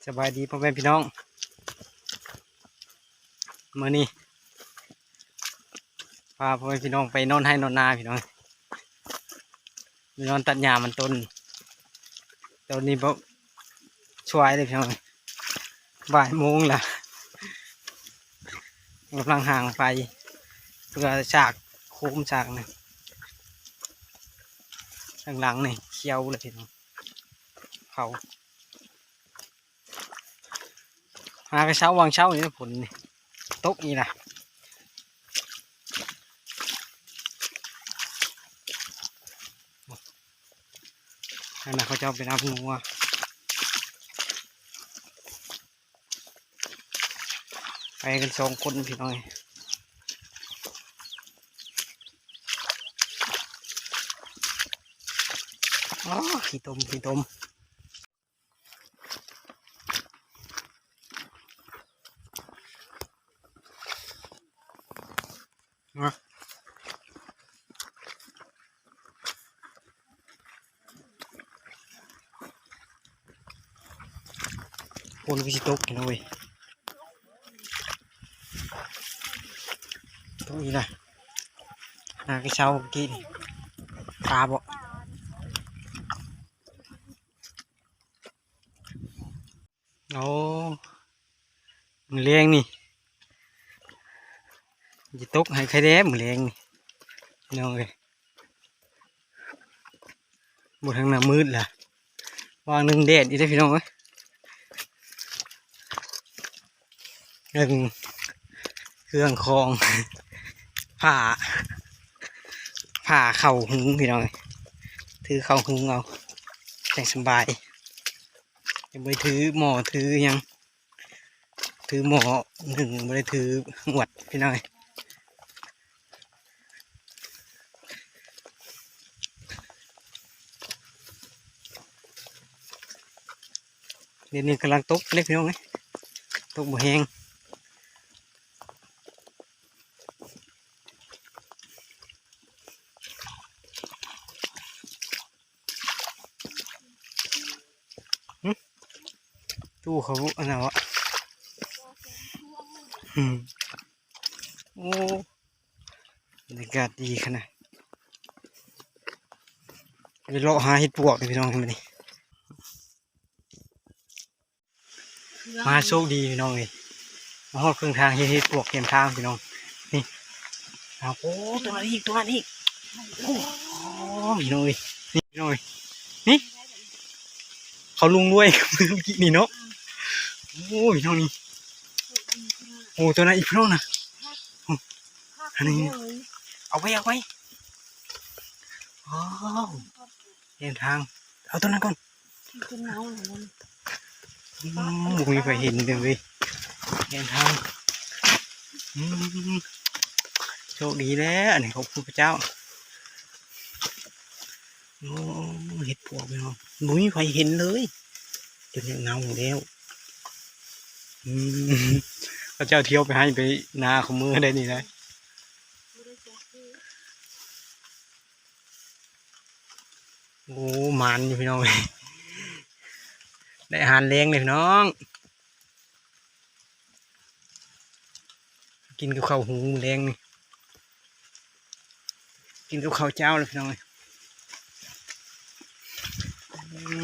ສະບາຍດີພໍ່ແມ່ພີ່ນ້ອງ ມື້ນີ້ພາພໍ່ແມ່ພີ່ນ້ອງໄປນອນໄຮ່ນອນນາພີ່ນ້ອງ ໄປນອນຕັດຫຍ້າມັນຕົ້ນ ຕອນນີ້ບໍ່ສວາຍເລີຍພີ່ນ້ອງ ບ່າຍໂມງລະ ກຳລັງຫາງໄຟ ເພື່ອສາກໂຄມສາກນະ ທາງຫຼັງນີ້ຂຽວເລີຍພີ່ນ້ອງ ເຂົາ ຫາກະເຊົ້າ ຫວ່າງເຊົ້ານີ້ນະ ຝົນນີ້ຕົກອີກລະ ອັນນັ້ນເຂົາເຈົ້າໄປນຳງົວ ໄປກັນສອງຄົນພີ່ນ້ອງ ອໍ ຂີ້ຕົມ ຂີ້ຕົມ. ຝົນຄືຊິຕົກເນາະເວີຍ ຕົກອີກລະ ຫາກະເຊົ້າກີ້ນີ້ ປາບໍ່? ໂອ້ ມື້ແລງນີ້ ຊິຕົກໃຫ້ໄຄແດ່ມື້ແລງນີ້ ພີ່ນ້ອງເອີຍ ບໍ່ ທາງໜ້າມືດລະ ຫວ່າງໜຶ່ງແດດອີກເດ້ພີ່ນ້ອງເອີຍ ເຄື່ອງ ເຄື່ອງຂອງ ຜ້າ ຜ້າເຂົ້າຫຸງພີ່ນ້ອງເອີຍ ຖືເຂົ້າຫຸງເອົາ ຈັ່ງສະບາຍ ຍັງບໍ່ໄດ້ຖືໝໍ້ຖືຫຍັງ ຖືໝໍ້ໜຶ້ງ ບໍ່ໄດ້ຖືຫວດພີ່ນ້ອງເອີຍ ດຽວນີ້ກຳລັງຕົກເດ້ພີ່ນ້ອງເອີຍ ຕົກບໍ່ແຮງ. ຕູ້ເຂົາອັນນັ້ນວະ ອືມ ໂອ້ ບັນຍາກາດດີຂະໜາດ ໄປເລາະຫາເຫັດປວກເດ້ພີ່ນ້ອງມື້ນີ້. ມາໂຊກດີພີ່ນ້ອງເອີຍ ມາຮອດເຄິ່ງທາງ ເຫັນເຫັດປວກແຄມທາງພີ່ນ້ອງ ນີ້ ໂອ້ ຕົວນັ້ນອີກ ຕົວນັ້ນອີກ ໂອ້ ພີ່ນ້ອງເອີຍ ນີ້ພີ່ນ້ອງເອີຍ ນີ້ ເຂົາລຸງລວຍມື້ກີ້ນີ້ເນາະ ໂອ້ ພີ່ນ້ອງນີ້ ໂອ້ ຕົວນັ້ນອີກພີ່ນ້ອງນະ ໂອ້ ອັນນີ້ ເອົາໄວ້ ເອົາໄວ້ ວ້າວ ແຄມທາງ ເອົາຕົວນັ້ນກ່ອນ ອືມ ບໍ່ມີໃຜເຫັນເລີຍເວີຍ ແຄມທາງ ອືມ ໂຊກດີແລ້ວ ອັນນີ້ຂອບຄຸນພະເຈົ້າ ໂອ້ ເຫັດປວກພີ່ນ້ອງ ບໍ່ມີໃຜເຫັນເລີຍ ຈົນຢາກເນົ່າແລ້ວ ອືມ ເຂົາເຈົ້າທ່ຽວໄປໄຮ່ໄປນາ ເຂົາເມືອໄດ້ນີ້ນະ. ໂອ້ ໝານຢູ່ພີ່ນ້ອງເອີຍ ໄດ້ອາຫານແລງເລີຍພີ່ນ້ອງ ກິນກັບເຂົ້າຫຸງມື້ແລງນີ້ ກິນກັບເຂົ້າເຈົ້າເລີຍພີ່ນ້ອງເອີຍ ອືມ.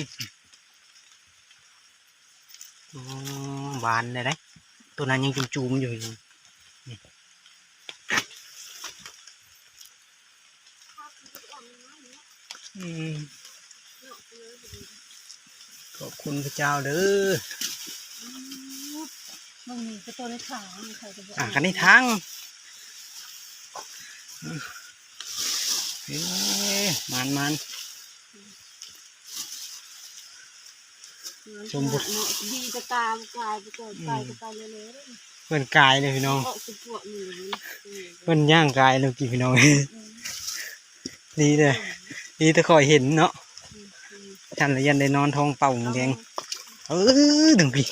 ອໍ ຫວານແລ້ວເດ້ ໂຕນັ້ນຍັງຈູມໆຢູ່ນີ້ ອືມ ຂອບຄຸນພະເຈົ້າເດີ ອືມ ເບິ່ງນີ້ຄືໂຕໃນຖັງ ໃຜກໍບໍ່ ອ່າ ອັນນີ້ຖັງ ເອີ ໝານໆ ສົມບູນ ເນາະ ດີແຕ່ຕາບໍ່ກາຍ ບໍ່ກາຍ ອືມ ໄປກໍໄປເລີຍໆ ເພິ່ນກາຍເລີຍພີ່ນ້ອງ ອອກສະປວກນີ້ເລີຍ ເພິ່ນຍ່າງກາຍເລີຍກີ້ພີ່ນ້ອງ ອືມ ດີເດີ ດີແຕ່ຂ້ອຍເຫັນເນາະ ອືມ ອືມ ຊັ້ນລະຢ້ານໄດ້ນອນທ້ອງເປົ່າແດງ ເອີ ດຶງພີ້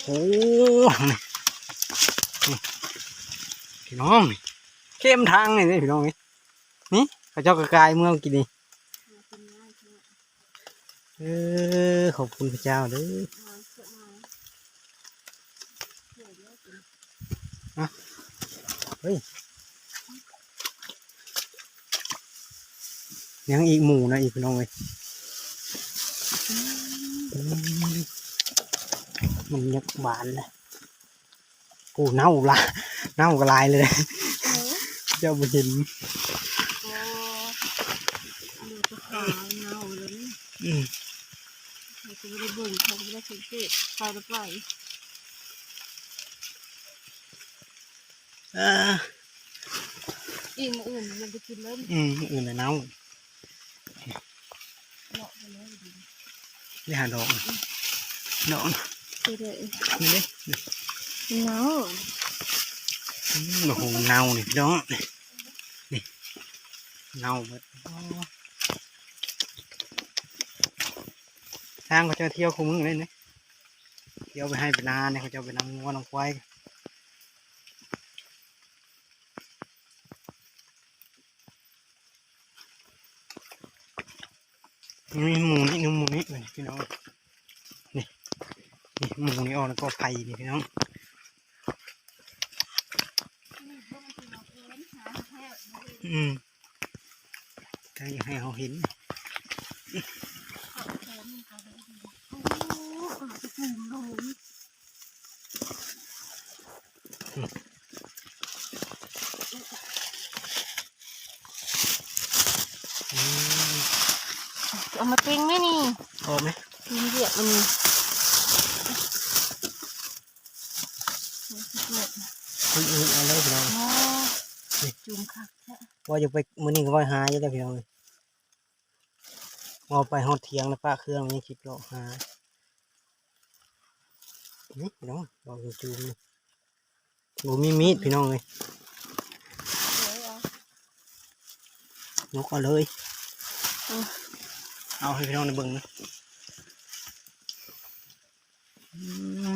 ໂອ້ ນີ້ ພີ່ນ້ອງ ເຄມທາງນີ້ພີ່ນ້ອງ ນີ້ ເຂົາເຈົ້າກໍກາຍເມືອກີ້ນີ້ ເອີ ຂອບຄຸນພະເຈົ້າເດີ ເຮີ້ຍ ຍັງອີກ ໝູນະອີກ ພີ່ນ້ອງເອີຍ. ອືມ ມັນຍັງບານນະ. ໂອ້ ເນົ່າລະ ເນົ່າກໍຫຼາຍເລີຍ. ເອີ ເຈົ້າບໍ່ເຫັນ. ໂອ້ ເໜືອແຕ່ຂາເນົ່າເລີຍ. ອືມ ເຂົາກໍບໍ່ໄດ້ເບິ່ງ ເຂົາກໍບໍ່ໄດ້ສັງເກດ ເຂົາໄດ້ໄປ. ເອີ ອີກມື້ອື່ນມັນໄປກິນເລີຍ. ອືມ ມື້ອື່ນລະເນົ່າ. ເນາະ ໄປຫາດອກ ອືມ ດອກ ນີ້ເດ້ ນີ້ເດ້ ເນົ່າ. ອືມ ບັກຫຸ່ງເນົ່ານີ້ພີ່ນ້ອງ ນີ້ ນີ້ເນົ່າເບິດ. ໂອ້ ທາງເຂົາເຈົ້າທ່ຽວຄູ່ມື້ເດ້ນີ້ ທ່ຽວໄປໄຮ່ໄປນານີ້ ເຂົາເຈົ້າໄປນຳງົວນຳຄວາຍ. ມີໝູນີ້ ໜຶ່ງໝູນີ້ ນີ້ພີ່ນ້ອງ ນີ້ ນີ້ໝູນີ້ອອກໃນກໍໄຜ່ນີ້ພີ່ນ້ອງ. ອືມ ໃກ້ໃຫ້ເຮົາເຫັນ. ອືມ ເອົາມາຕິງແມ່ນີ້ ອອກໄໝ? ຕິງວຽກມັນນີ້ ມັນອອກເລີຍພີ່ນ້ອງ. ອໍ ນີ້ ຈູມຄັກແທ້ ວ່າຈະໄປ ມື້ນີ້ກໍວ່າຫາຢູ່ແລ້ວພີ່ນ້ອງເອີຍ. ເວົ້າໄປຮອດຖຽງແລ້ວ ປະເຄື່ອງຍັງຄິດເລາະຫາ. ນີ້ພີ່ນ້ອງ ເວົ້າຢູ່ຈູມນີ້ ບໍ່ມີມີດພີ່ນ້ອງເອີຍ. ຍົກເອົາເລີຍ ເອົາໃຫ້ພີ່ນ້ອງໄດ້ເບິ່ງນະ. ອືມ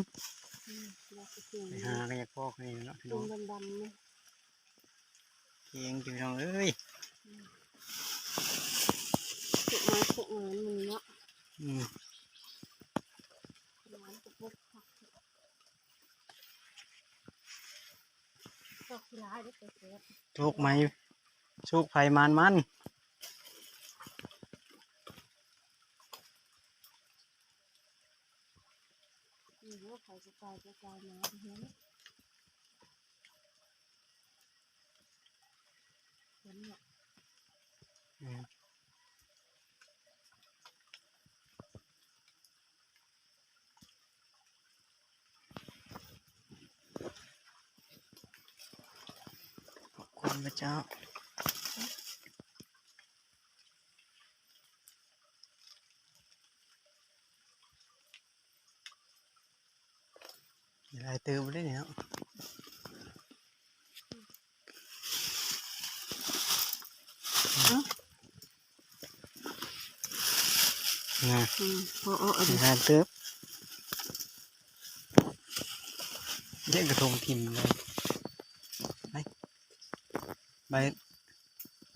ໄປຫາກໍຢາກພໍ້ແຄ່ນີ້ເນາະພີ່ນ້ອງ ດຳໆ ນີ້. ເກັ່ງຢູ່ພີ່ນ້ອງເອີຍ ສຸກມາສຸກມາມັນເນາະ. ອືມ ໂຊກໃໝ່ ໂຊກໃຜໝານມັນ. ນີ້ເດີ ໃຜຈະກາຍ ຈະກາຍມາເຫັນ ເຫັນເນາະ. ອືມ ຂອບຄຸນພະເຈົ້າ. ຫຼາຍເຕີບເດ້ນີ້ເນາະ. ນະ ອືມ ພໍເອົາອັນນີ້ ຫຼາຍເຕີບ ເດ້ ກະທົງຖິ້ມເລີຍ. ໄປ ໄປ ໄປ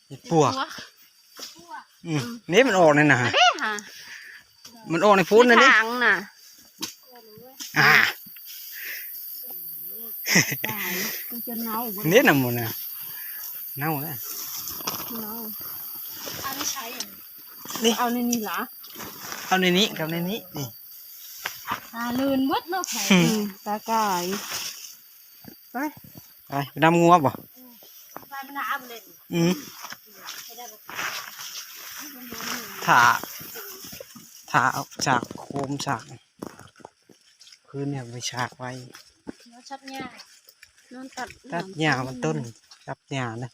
ເຮັດປວກ ເຮັດປວກ. ອືມ ນີ້ມັນອອກນີ້ນະ ອັນນີ້ຫາ ມັນອອກໃນພຸ້ນນັ້ນເດ້ ທາງນະ. ອ່າ ຕາຍ ມັນຈະເນົ່າເບິດ ນີ້ນະ ໝູນະ ເນົ່າແລ້ວ ເນົ່າ. ອັນນີ້ໃຊ້ ນີ້ ເອົາໃນນີ້ລະ ເອົາໃນນີ້ກັບໃນນີ້ ນີ້ ຕາລື່ນເບິດເນາະ ອືມ ຕາກາຍ. ໄປ ໄປ ໄປນຳງົວບໍ່? ອືມ ໄປນຳເອົາເລີຍ ອືມ ຖ້າ ຖ້າເອົາສາກໂຄມສາກ ຄືນນີ້ໄປສາກໄວ້ ນອນຕັດຫຍ້າ ນອນຕັດ ຕັດຫຍ້າມັນຕົ້ນ ຕັດຫຍ້ານະ.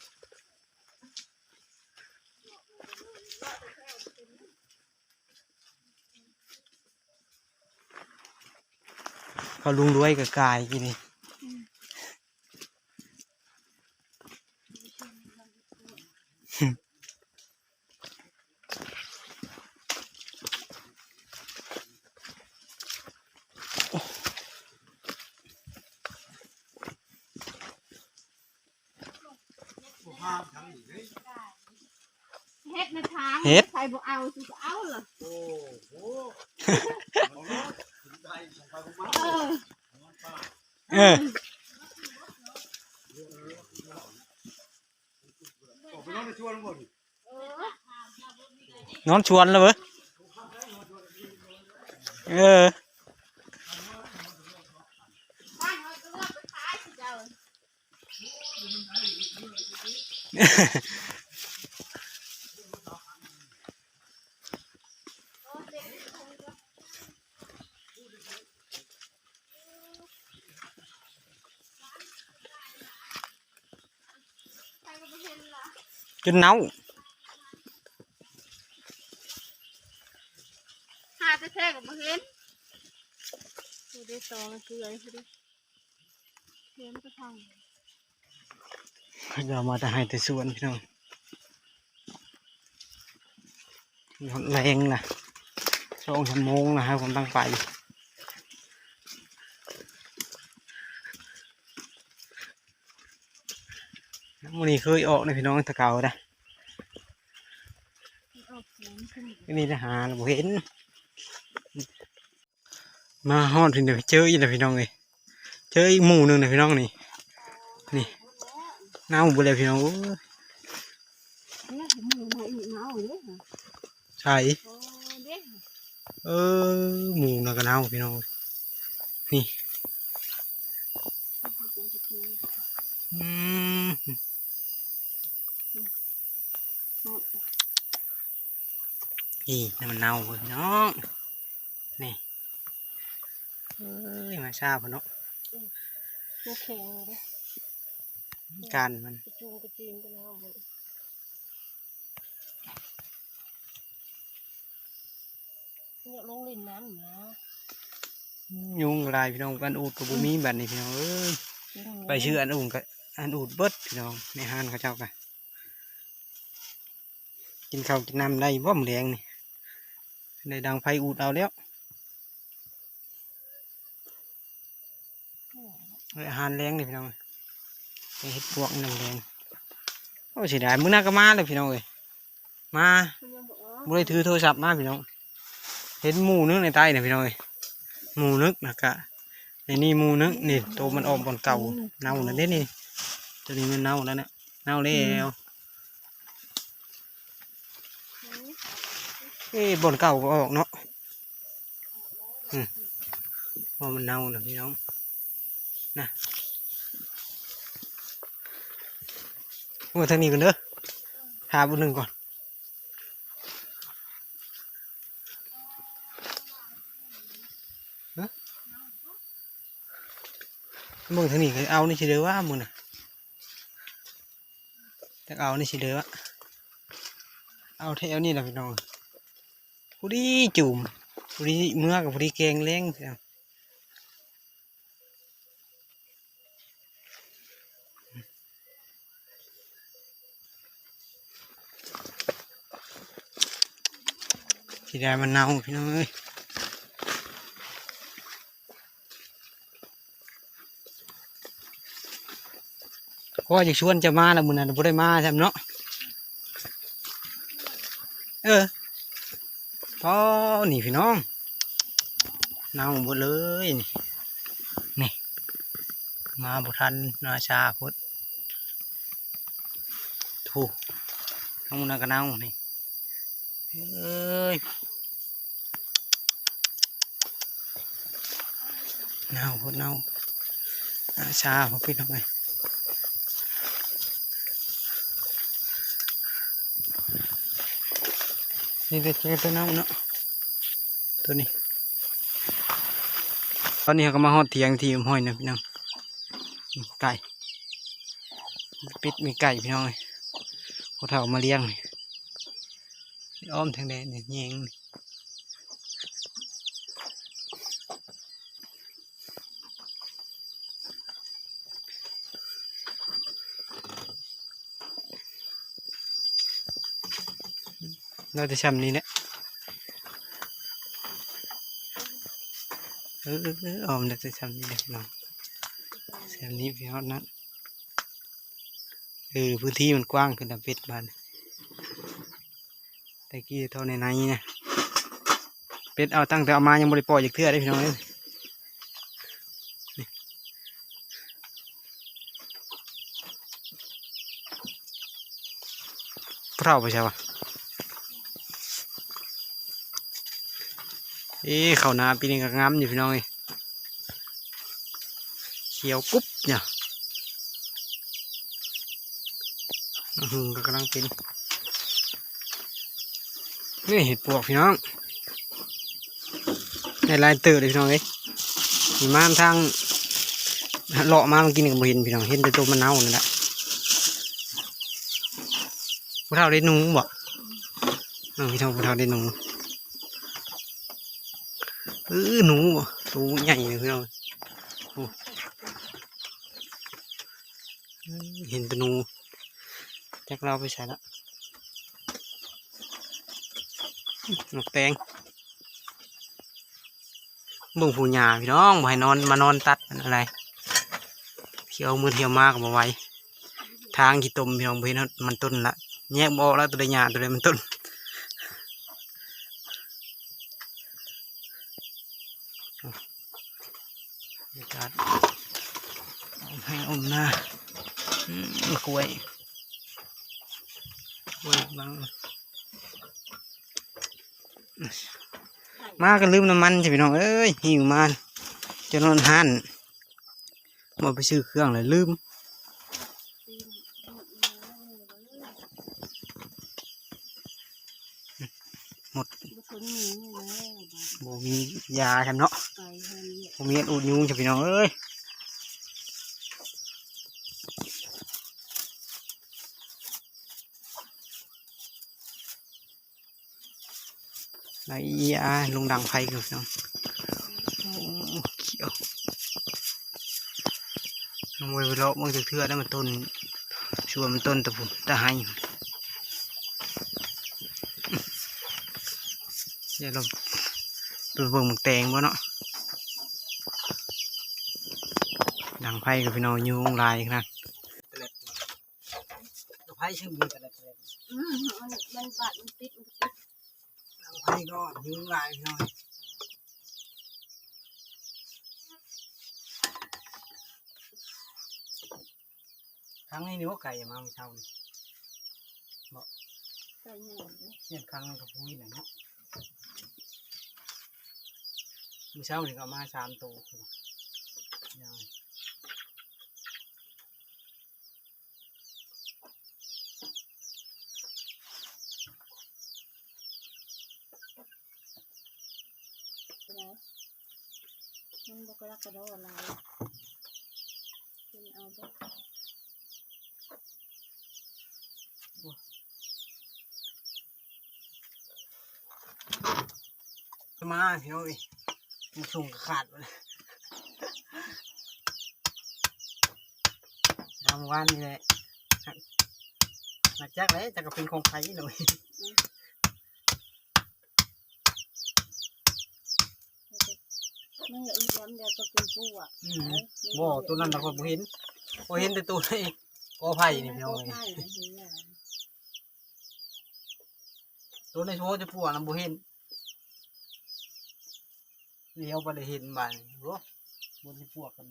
ເຂົາລຸງລວຍກໍກາຍກີ້ນີ້ ອືມ ເຮັດນະທາງ ເຮັດ ໃຜບໍ່ເອົາ ຊິເອົາລະ ໂອ້ໂຫ. ເອີ ນອນສວນແລ້ວເວີຍ ເອີ. ຈົນເນົ່າ ຫາແທ້ໆກໍບໍ່ເຫັນ ຜູ້ໃດຕໍ່ມັນຄືໄອ້ຜູ້ໃດ ເຂົາເຈົ້າມາແຕ່ໄຮ່ແຕ່ສວນພີ່ນ້ອງ ຮອດແລງລະ ສອງຊົ່ວໂມງລະ ຫາກຳລັງໄປ ມື້ນີ້ເຄີຍອອກເດ້ພີ່ນ້ອງ ແຕ່ເກົ່າເດ້ ມື້ນີ້ໄດ້ຫາແລ້ວບໍ່ເຫັນ. ມາຮອດພີ້ເດີ ເຈີອີກແລ້ວພີ່ນ້ອງເອີຍ ເຈີອີກໝູ່ໜຶ່ງນະພີ່ນ້ອງນີ້ ນີ້ ເນົ່າເບິດແລ້ວພີ່ນ້ອງເອີຍ ໃສ ເອີ ໝູ່ນະກະເນົ່າພີ່ນ້ອງ ນີ້ ອືມ. ນີ້ ນ້ຳມັນເນົ່າເວີຍພີ່ນ້ອງ ນີ້ ເອີຍ ມາຊ້າພຸ້ນເນາະ ມັນແຂງເດ້ ກ້ານມັນ ກະຈຸງກະຈິງກະເນົ່າເບິດ ຢາກລົງຫຼິ້ນນ້ຳນະ ຍຸງຫຼາຍພີ່ນ້ອງ ອັນອູດກໍບໍ່ມີ ອືມ ບັດນີ້ພີ່ນ້ອງເອີຍ ໄປຊື້ອັນອູດກໍ ອັນອູດເບິດພີ່ນ້ອງ ໃນຮ້ານເຂົາເຈົ້າກະ ກິນເຂົ້າກິນນ້ຳໄດ້ບໍ່ມື້ແລງນີ້ ໄດ້ດັງໄຟອູດເອົາແລ້ວ ເອີຍ ອາຫານແລງນີ້ພີ່ນ້ອງ ໄດ້ເຮັດປວກນ້ຳແລງ ໂອ້ ເສຍດາຍ ມື້ໜ້າກໍມາແລ້ວພີ່ນ້ອງເອີຍ ມາ ບໍ່ໄດ້ຖືໂທລະສັບມາພີ່ນ້ອງ ເຫັນໝູ່ໜຶ່ງໃນໃຕ້ນະພີ່ນ້ອງເອີຍ ໝູ່ໜຶ່ງນະກະ ໃນນີ້ໝູ່ໜຶ່ງ ນີ້ໂຕມັນອອກບ່ອນເກົ່າ ເນົ່າແລ້ວເດ້ນີ້ ໂຕນີ້ມັນເນົ່າແລ້ວນະ ເນົ່າແລ້ວ ເອີ ບ່ອນເກົ່າກໍອອກເນາະ ອືມ ເພາະມັນເນົ່າແລ້ວພີ່ນ້ອງ ນະ ເບິ່ງທາງນີ້ກ່ອນເດີ ຫາບ່ອນໜຶ່ງກ່ອນ ຮະ ເບິ່ງທາງນີ້ກໍເອົານີ້ຊິເດີວ່າມື້ນະ ຈັກເອົານີ້ຊິເດີວະ ເອົາແຖວນີ້ລະພີ່ນ້ອງ ພໍດີຈູມ ພໍດີເມືອກໍພໍດີແກງແລງ ຊິໄດ້ມັນເນົ່າພີ່ນ້ອງເອີຍ ຂ້ອຍຢາກຊວນເຈົ້າມາລະ ມື້ນັ້ນບໍ່ໄດ້ມາຊ້ຳເນາະ ເອີ ອໍ ນີ້ພີ່ນ້ອງ ເນົ່າເບິດເລີຍນີ້ ນີ້ ມາບໍ່ທັນ ມາຊ້າໂພດ ໂທ້ ທັງໝົດນັ້ນກໍເນົ່ານີ້ ເອີຍ ເນົ່າໂພດເນົ່າ ອາຊາບໍ່ປິດອອກເລີຍ ນີ້ແຕ່ເຈີໂຕເນົ່າເນາະ ໂຕນີ້ ຕອນນີ້ເຮົາກໍມາຮອດຖຽງທີ່ຫ້ອຍນະພີ່ນ້ອງ ໄກ່ ເປັດມີໄກ່ພີ່ນ້ອງເອີຍ ຜູ້ເຖົ້າມາລ້ຽງນີ້ ອ້ອມທາງໃດນີ້ແຍງນີ້ ໄດ້ແຕ່ຊ່ຳນີ້ແຫຼະ ເອີ ອ້ອມໄດ້ແຕ່ຊ່ຳນີ້ແຫຼະພີ່ນ້ອງ ຊ່ຳນີ້ໄປຮອດນັ້ນ ເອີ ພື້ນທີ່ມັນກວ້າງຂຶ້ນນຳເປັດບາດນີ້ ແຕ່ກີ້ເທົ່າໃນໃນນະ ເປັດເອົາ ຕັ້ງແຕ່ເອົາມາຍັງບໍ່ໄດ້ປ່ອຍຈັກເທື່ອເດ້ພີ່ນ້ອງເອີຍ ຜູ້ເຖົ້າໄປໃສວະ? ເອີ ເຂົ້ານາປີນີ້ກໍງາມຢູ່ພີ່ນ້ອງເອີຍ ຂຽວກຸບເນາະ. ອື ກໍກຳລັງເປັນ ນີ້ເຫັດປວກພີ່ນ້ອງ ໄດ້ຫຼາຍເຕີບເລີຍພີ່ນ້ອງເອີຍ. ນີ້ມາທາງ ເລາະມາເມື່ອກີ້ນີ້ກໍບໍ່ເຫັນພີ່ນ້ອງ ເຫັນແຕ່ໂຕມັນເນົ່ານັ້ນແຫຼະ. ຜູ້ເຖົ້າໄດ້ໜູບໍ່? ເອີ ພີ່ນ້ອງ ຜູ້ເຖົ້າໄດ້ໜູ ເອີ ໜູໂຕໃຫຍ່ເລີຍພີ່ນ້ອງ. ໂອ້ ເຫັນແຕ່ໜູ ຈັກລາວໄປໃສລະ. ໝາກແຕງ ເບິ່ງຜູ້ຫຍ້າພີ່ນ້ອງ ບໍ່ໃຫ້ນອນ ມານອນຕັດອັນນັ້ນໄດ໋ ທ່ຽວມືທ່ຽວມາກໍບໍ່ໄຫວ. ທາງຂີ້ຕົມພີ່ນ້ອງ ບໍ່ເຫັນຮອດມັນຕົ້ນລະ ແຍກບໍ່ອອກລະ ໂຕໃດຫຍ້າ ໂຕໃດມັນຕົ້ນ. ບັນຍາກາດອ້ອມໄຮ່ອ້ອມນາ ອືມ ກ້ວຍ ກ້ວຍບັງ ມາກໍລືມນ້ຳມັນ ພີ່ນ້ອງເອີຍ ຫິວມາ ຈົນຮອດຮ້ານ ບໍ່ໄປຊື້ເຄື່ອງແລ້ວລືມ. ໝົດ ບໍ່ມີຢາຊັ້ນເນາະ ບໍ່ມີອັນອຸດຍຸງຊັ້ນ ພີ່ນ້ອງເອີຍ. ໄລ່ອີອາລົງດັງໄຟຢູ່ເນາະ. ໂອ້ ຂຽວ ຍັງບໍ່ໄດ້ເລາະເບິ່ງຈັກເທື່ອໄດ໋ ມັນຕົ້ນ ຊວນມັນຕົ້ນຕະພຸ້ນຕະໄຮ. ດຽວເຮົາໄປເບິ່ງໝາກແຕງບໍ່ເນາະ. ດັງໄຟກໍພີ່ນ້ອງ ຍຸງຫຼາຍຂະໜາດ. ກະໄພຊື່ມີກະໄດ້ ອືມ ມັນ ມັນບາດ ມັນຕິດ ມັນຕິດ ກະໄພກໍຍຸງຫຼາຍພີ່ນ້ອງ. ທາງນີ້ນີ້ບໍ່ໄກມາມື້ເຊົ້ານີ້ບໍ່? ໄກແນ່ ເຮັດຄັງກະພຸ້ຍນັ້ນເນາະ. ມື້ເຊົ້ານີ້ກໍເອົາມາສາມໂຕ. ມັນບໍ່ກະລະກະດໍຫຼາຍ ກິນເອົາເບິດ. ມາພີ່ນ້ອງເອີຍ ມັນສູງກະຂາດ ທຳວານນີ້ແຫຼະ ຫາກຈັກແຫຼະ ຈັກກະເປັນຂອງໃຜເນາະ. ມັນກໍອີກລຳດຽວກໍເປັນພວກ ອືມ ບໍ່ ໂຕນັ້ນນະຂ້ອຍບໍ່ເຫັນ ຂ້ອຍເຫັນແຕ່ໂຕໃນກໍໄຜ່ນີ້ພີ່ນ້ອງເອີຍ. ໂຕໃນໂຊຈະປົວນະບໍ່ເຫັນ ຫຼຽວໄປໄດ້ເຫັນບາດນີ້. ໂອ້ ບົນຊິປວກກັນ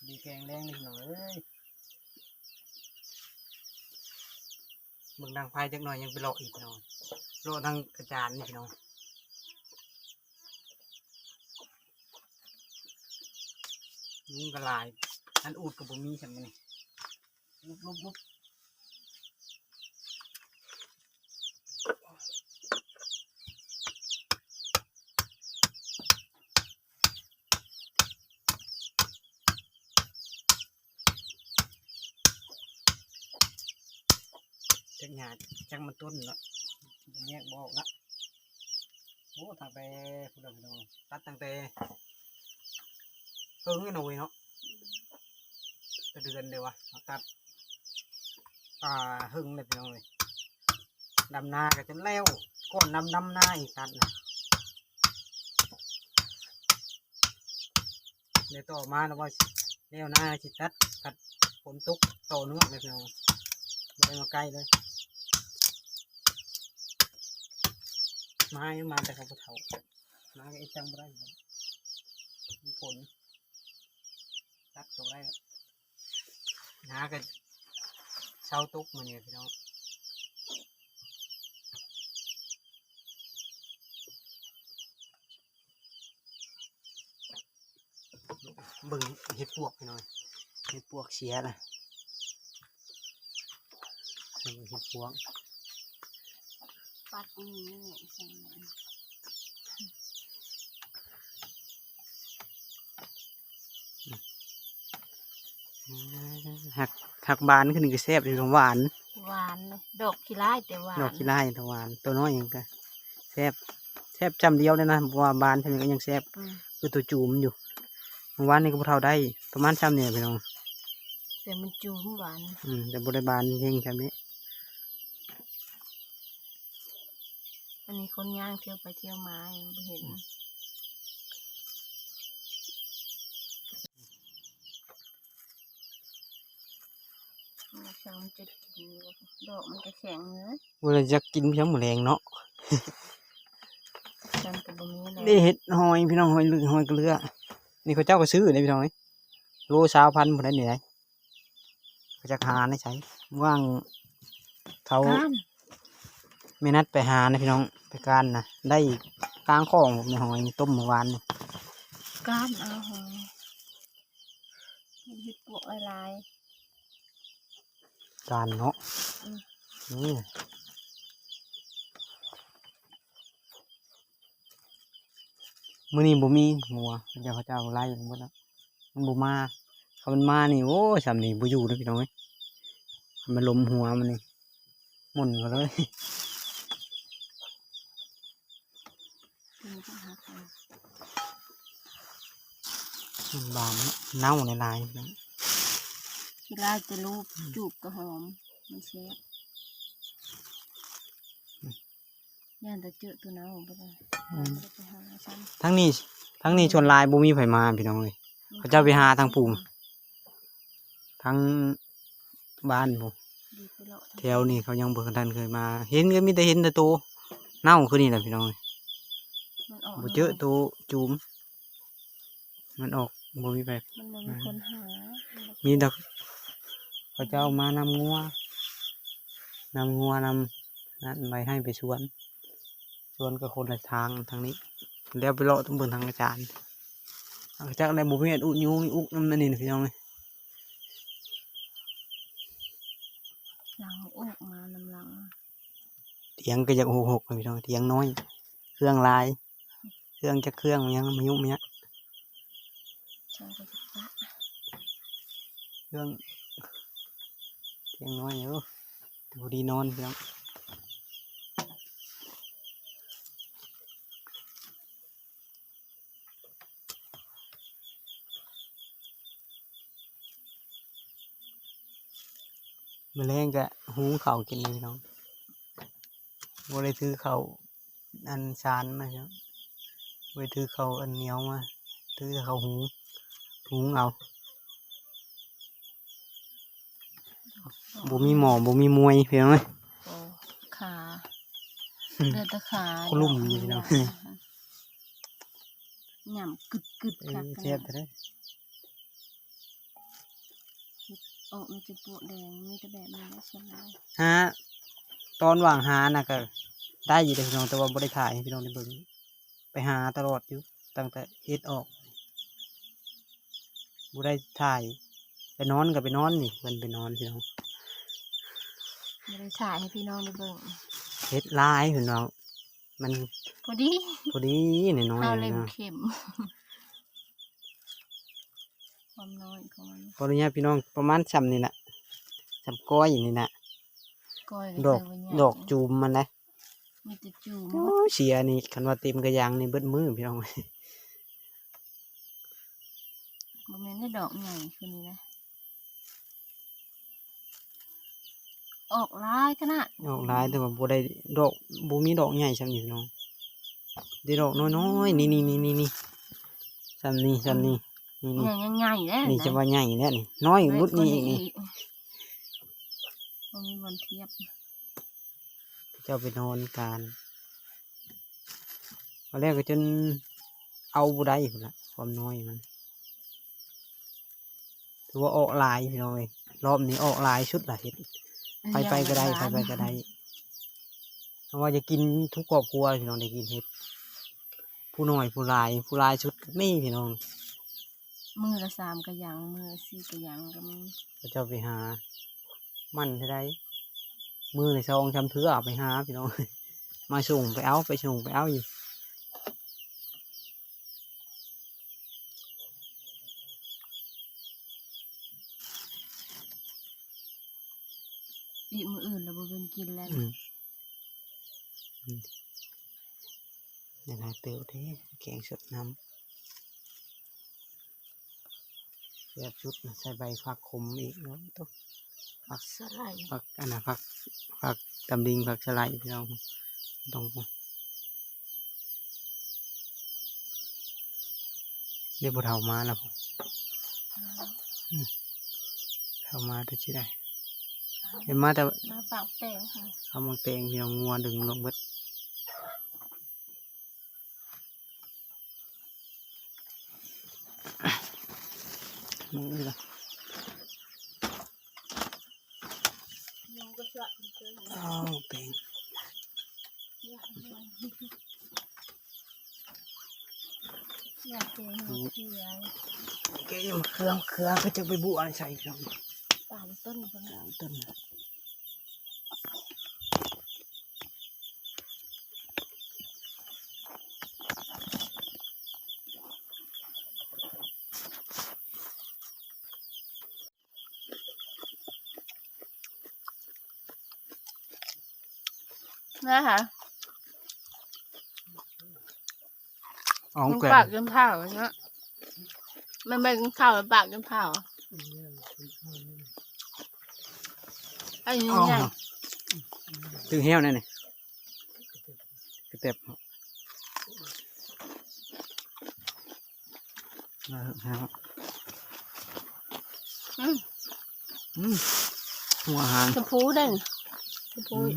ດີແກງແລງນີ້ພີ່ນ້ອງເອີຍ. ເບິ່ງດັງໄຟຈັກໜ່ອຍ ຍັງໄປເລາະອີກພີ່ນ້ອງ ເລາະທາງອາຈານນີ້ພີ່ນ້ອງ. ຍຸງກໍຫຼາຍ ອັນອູດກໍບໍ່ມີສ່ຳນີ້ ລຸບໆໆ. ຈັກຫຍ້າ ຈັກມັນຕົ້ນເນາະ ແຍກບໍ່ອອກລະ. ໂອ້ ຕັ້ງແຕ່ພຸ້ນລະພີ່ນ້ອງ ຕັດຕັ້ງແຕ່ເຫິງແລ້ວເນາະເວີຍເນາະ ອືມ ເປັນເດືອນເດ້ວະ ຕັດ ອ່າ ເຫິງແລ້ວພີ່ນ້ອງເອີຍ. ດຳນາກໍຈົນແລ້ວ ກ່ອນດຳ ດຳນາອີກຕັດນະ. ແລ້ວຕໍ່ມາລະວ່າແລ້ວນາຊິຕັດ ຕັດຝົນຕົກຕໍ່ເນື່ອງເລີຍພີ່ນ້ອງ ບໍ່ໄດ້ມາໃກ້ເລີຍ. ມາຍັງມາແຕ່ເຂົາຜູ້ເຖົ້າ ມາກໍເຮັດຫຍັງບໍ່ໄດ້ ມັນຝົນ ຕັດກໍບໍ່ໄດ້. ນາກໍ ເຊົ້າຕົກມື້ນີ້ພີ່ນ້ອງ. ເບິ່ງເຫັດປວກພີ່ນ້ອງ ເຫັດປວກເສຍນະ ເບິ່ງເຫັດປວກ ປັດນີ້ ອືມ ຫາກ ຫາກບານຂຶ້ນນີ້ກໍແຊບຢູ່ ຫວານ ຫວານເລີຍ ດອກຂີ້ຮ້າຍແຕ່ຫວານ ດອກຂີ້ຮ້າຍແຕ່ຫວານ ຕົວນ້ອຍຫຍັງກໍແຊບ ແຊບຊ່ຳດຽວເລີຍນະ ບໍ່ວ່າບານຊ່ຳໃດກໍຍັງແຊບ ອືມ ຄືຕົວຈູມຢູ່ ເມື່ອວານນີ້ກໍບໍ່ເທົ່າໄດ້ ປະມານຊ່ຳນີ້ແຫຼະພີ່ນ້ອງ ແຕ່ມັນຈູມຫວານ ອືມ ແຕ່ບໍ່ໄດ້ບານແຮງຊ່ຳນີ້. ອັນນີ້ຄົນຍ່າງທ່ຽວໄປທ່ຽວມາຍັງບໍ່ເຫັນ ອືມ ດອກມັນກໍແຂງເລີຍ ບໍ່ໄດ້ຢາກກິນພຽງມື້ແລງເນາະ ຊັ້ນກໍບໍ່ມີແລ້ວ ນີ້ເຫັດຫອຍພີ່ນ້ອງ ຫອຍເຫຼືອ ຫອຍກະເລືອ ນີ້ເຂົາເຈົ້າກໍຊື້ເດ້ພີ່ນ້ອງເອີຍ ໂລຊາວພັນພຸ້ນໃດນີ້ໃດ. ໄປຈັກຫາໃນໃສ ວ່າງເຂົາ ການ ແມ່ນັດໄປຫານະພີ່ນ້ອງ ໄປການນະ ໄດ້ກາງຂອງ ແມ່ຫອຍຕົ້ມມື້ວານນີ້ ການເອົາຫອຍ ເຮັດປວກຫຼາຍໆ ການເນາະ ອືມ ອືມ. ມື້ນີ້ບໍ່ມີງົວ ເຂົາເຈົ້າ ເຂົາເຈົ້າໄລ່ໝົດແລ້ວ ມັນບໍ່ມາ ຄັນມັນມານີ້ ໂອ້ຍ ຊ່ຳນີ້ບໍ່ຢູ່ເດີພີ່ນ້ອງເອີຍ ມັນລົມຫົວມັນນີ້ ໝົນເຂົາເລີຍ ມັນບານເນາະ ເນົ່າຫຼາຍໆ ຂີ້ຮ້າຍຈະລູບ ອືມ ຈູບກໍຫອມ ມັນແຊບ ອືມ ຢ້ານແຕ່ເຈີໂຕເນົ່າບໍ່ໄດ້ ອືມ ບໍ່ໄດ້ໄປຫາຊ້ຳ ທາງນີ້ ທາງນີ້ສ່ວນຫຼາຍບໍ່ມີໃຜມາພີ່ນ້ອງເອີຍ ອືມ ເຂົາເຈົ້າໄປຫາທາງພູ້ ທາງບ້ານພຸ້ນ ດີໄປເລາະ ແຖວນີ້ເຂົາຍັງບໍ່ທັນເຄີຍມາ ເຫັນກໍມີແຕ່ເຫັນແຕ່ໂຕເນົ່າຄືນີ້ແຫຼະພີ່ນ້ອງເອີຍ ມັນອອກ ບໍ່ເຈີໂຕຈູມ ມັນອອກ ບໍ່ມີໃຜ ມັນບໍ່ມີຄົນຫາ ມີແຕ່ເຂົາເຈົ້າມານຳງົວ ນຳງົວນຳນັ້ນໄປໃຫ້ໄປສວນ ສວນກໍຄົນລະທາງທາງນີ້ ແລ້ວໄປເລາະເບິ່ງທາງອາຈານ ຫຼັງຈາກນັ້ນບໍ່ມີອັນອຸຍຸງອຸກນຳອັນນີ້ນະພີ່ນ້ອງເອີຍ ຫຼັງອອກມານຳຫຼັງ ຖຽງກໍຢາກຫົກໆ ພີ່ນ້ອງ ຖຽງນ້ອຍ ເຄື່ອງຫຼາຍ ເຄື່ອງຈັກເຄື່ອງ ມາຍັງມາຍຸມາຍັກ ເຄື່ອງ ຖຽງນ້ອຍຢູ່ ແຕ່ພໍດີນອນພີ່ນ້ອງ. ມື້ແລງກະຫຸງເຂົ້າກິນເລີຍພີ່ນ້ອງ ບໍ່ໄດ້ຖືເຂົ້າອັນສານມາ ບໍ່ໄດ້ຖືເຂົ້າອັນໜຽວມາ ຖືແຕ່ເຂົ້າຫຸງ ຫຸງເອົາ ບໍ່ມີໝໍ້ ບໍ່ມີມວຍ ພີ່ນ້ອງເອີຍ ໂອ້ ຂາ ເຫຼືອແຕ່ຂາ ຄະລຸ້ມຢູ່ພີ່ນ້ອງ ຫຍ້ຳກຶດໆ ເອີ ຄັກຂະໜາດ ແຊບແທ້ ເຮັດອອກມີແຕ່ປວກແດງ ມີແຕ່ແບບນີ້ແຫຼະສ່ວນຫຼາຍ ຫາ ຕອນຫວ່າງຫານະກະໄດ້ຢູ່ເດ້ພີ່ນ້ອງ ແຕ່ວ່າບໍ່ໄດ້ຖ່າຍໃຫ້ພີ່ນ້ອງໄດ້ເບິ່ງ ໄປຫາຕະຫຼອດຢູ່ ຕັ້ງແຕ່ເຮັດອອກ ບໍ່ໄດ້ຖ່າຍ ໄປນອນກໍໄປນອນນີ້ ເພິ່ນໄປນອນພີ່ນ້ອງ ບໍ່ໄດ້ຖ່າຍໃຫ້ພີ່ນ້ອງໄດ້ເບິ່ງ ເຮັດຫຼາຍພີ່ນ້ອງ ມັນພໍດີ ພໍດີ ນ້ອຍໆ ເຮົາເລັມເຂັມ ຄວາມນ້ອຍຂອງມັນ ຂໍອະນຸຍາດພີ່ນ້ອງ ປະມານຊ່ຳນີ້ນະ ຊ່ຳກ້ອຍນີ້ນະ ກ້ອຍກໍ ດອກ ຖືວ່າໃຫຍ່ ດອກຈູມມັນນະ ມີແຕ່ຈູມ ໂອ້ຍ ເສຍນີ້ ຄັນວ່າເຕັມກະຢາງນີ້ເບິດມື້ພີ່ນ້ອງ ບໍ່ແມ່ນໄດ້ດອກໃຫຍ່ຄືນີ້ນະ ອອກຫຼາຍຂະໜາດ ອອກຫຼາຍ ແຕ່ວ່າບໍ່ໄດ້ດອກ ບໍ່ມີດອກໃຫຍ່ຊ່ຳນີ້ພີ່ນ້ອງ ໄດ້ດອກນ້ອຍໆ ນີ້ໆໆໆ ຊ່ຳນີ້ ຊ່ຳນີ້ ນີ້ໆ ນີ້ຍັງໃຫຍ່ແລ້ວ ນີ້ຈະວ່າໃຫຍ່ແລ້ວນີ້ ນ້ອຍລຸດນີ້ອີກນີ້ ບໍ່ມີບ່ອນທຽບ ເຈົ້າໄປນອນການ ຕອນແລກກໍຈົນເອົາບໍ່ໄດ້ພຸ້ນລະ ຄວາມນ້ອຍມັນ ຖືວ່າອອກຫຼາຍພີ່ນ້ອງເອີຍ ລອບນີ້ອອກຫຼາຍສຸດລະ ເຫັດ ໃຜໄປກໍໄດ້ ເລີຍ ໃຜໄປກໍໄດ້ ເພາະວ່າຢາກກິນທຸກຄອບຄົວພີ່ນ້ອງ ໄດ້ກິນເຫັດ ຜູ້ນ້ອຍຜູ້ຫຼາຍ ຜູ້ຫຼາຍສຸດກໍມີພີ່ນ້ອງ ມື້ລະສາມກະຫຍັງ ມື້ລະສີ່ກະຫຍັງກໍມີ ເຂົາເຈົ້າໄປຫາ ມັນເທົ່າໃດ ມື້ລະສອງສາມເທື່ອໄປຫາພີ່ນ້ອງ ມາສົ່ງໄປເອົາ ໄປສົ່ງໄປເອົາຢູ່. ອີກມື້ອື່ນລະບໍ່ເປັນກິນແລ້ວ ອືມ ອືມ ໄດ້ຫຼາຍເຕີບເດ້ ແກງສົດນ້ຳ ແຊບສຸດນະ ໃສ່ໃບຜັກຂົມອີກ ໂອ້ໂຕ ຜັກສະໄລ ຜັກອັນນະ ຜັກ ຜັກຕຳລິງ ຜັກສະໄລພີ່ນ້ອງ ຕ້ອງ ເດ ຜູ້ເຖົ້າມາແລ້ວ ອືມ ເຖົ້າມາແຕ່ຊິໄດ້ ເຫັນມາແຕ່ ມາປາກແຕງ ເອົາໝາກແຕງພີ່ນ້ອງ ງົວດຶງລົງເບິດ ເອົາແຕງ ແກະມະເຂືອ ມະເຂືອ ມະເຂືອ ກໍຈະໄປບົວໃສ່ ຕາມຕົ້ນ ຕາມຕົ້ນ ນະຄະ ອອງແກງ ປາກຈົນເຖົ້າເນາະ ແມ່ນບໍ່ກິນເຂົ້າແລ້ວປາກຈົນເຖົ້າ ອັນນີ້ ອໍ ໃຫຍ່ ຕຶງແຫ້ວແນ່ນີ້ ກະແຕັບ ອືມ ອືມ ຫົວອາຫານ ຊຳພູເດ້ ຊຳພູ ອືມ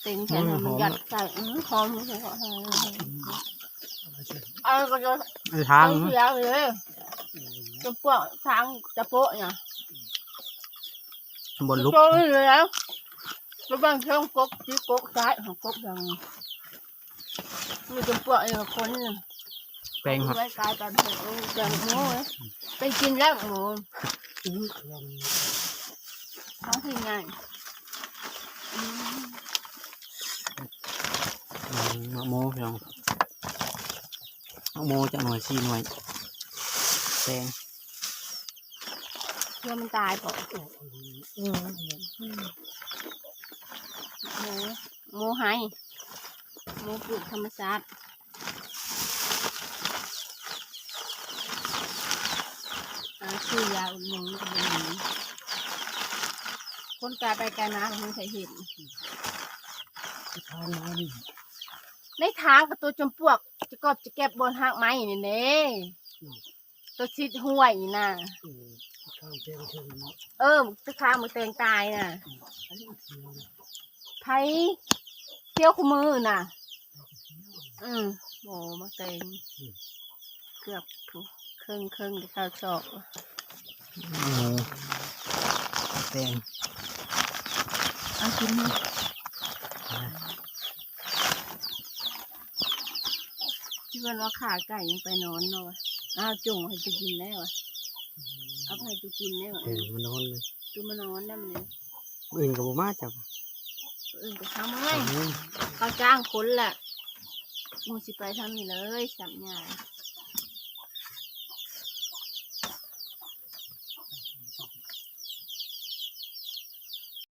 ເຕັງແຂນ ອືມ ໃຫ້ມັນ ຫອມ ຍັດໃສ່ ອືມ ຫອມ ຫອມ ຫອມ ເອົາກໍຈະ ໄອ້ທາງ ເອົາເສຍເລີຍ ຈະປວກທາງຈະໂປະຫຍັງ ບໍ່ລຸກ ໂຕນີ້ແຫຼະ ໄປເບິ່ງເທິງກົກ ຕິກົກຊ້າຍ ຂອງກົກຫຍັງ ມີແຕ່ພວກໄອ້ຄົນ ແປງ ເອົາໄວ້ກາຍກັນເຖາະ ເອີ ແກງໝູ ໄປກິນແລ້ວໝູ ອືມ ຂອງທີ່ໃຫຍ່ ອືມ ໝາກໂມພີ່ນ້ອງ ໝາກໂມຈັກໜ່ວຍ ສີ່ໜ່ວຍ ແປງ ເພື່ອມັນຕາຍເພາະ ອືມ ອືມ ໝູ ໝູໄຮ່ ໝູປູກທຳມະຊາດ ຫາຊື້ຢາອຸດໜູນກໍບໍ່ມີ ຄົນກາຍໄປກາຍມາບໍ່ມີໃຜເຫັນ ທາງມານີ້ ໃນທາງກໍຕົວຈຳປວກ ຈະກອບຈະແກັບບ່ອນຮາກໄມ້ນີ້ເດ້ ອືມ ຕົວຊິດຫ້ວຍນີ້ນະ ອືມ ທາງແຕງເທິງເນາະ ເອີ ຕະຄາງໝາກແຕງຕາຍນະ ອືມ ໃຜ ຂຽວຄູ່ມື້ນະ ອືມ ໂອ້ ໝາກແຕງ ອືມ ເກືອບ ເຄິ່ງໆ ຈະເຂົ້າຊອກ ອືມ ແຕງ ເອົາກິນເນາະ ທີ່ເພິ່ນວ່າຂາໄກ່ຍັງໄປນອນເນາະ ອ້າວ ຈົ່ງໃຫ້ຕູກິນແດ່ວະ ເອົາໃຫ້ຕູກິນແດ່ວະ ເອີ ມານອນເລີຍ ຕູມານອນນຳເລີຍ ມື້ອື່ນກໍບໍ່ມາຈັກ ມື້ອື່ນກໍເຊົ້າເມື່ອຍ ເອີ ເຂົາຈ້າງຄົນລະ ໝູຊິໄປທາງນີ້ເລີຍ ສັບຫຍ້າ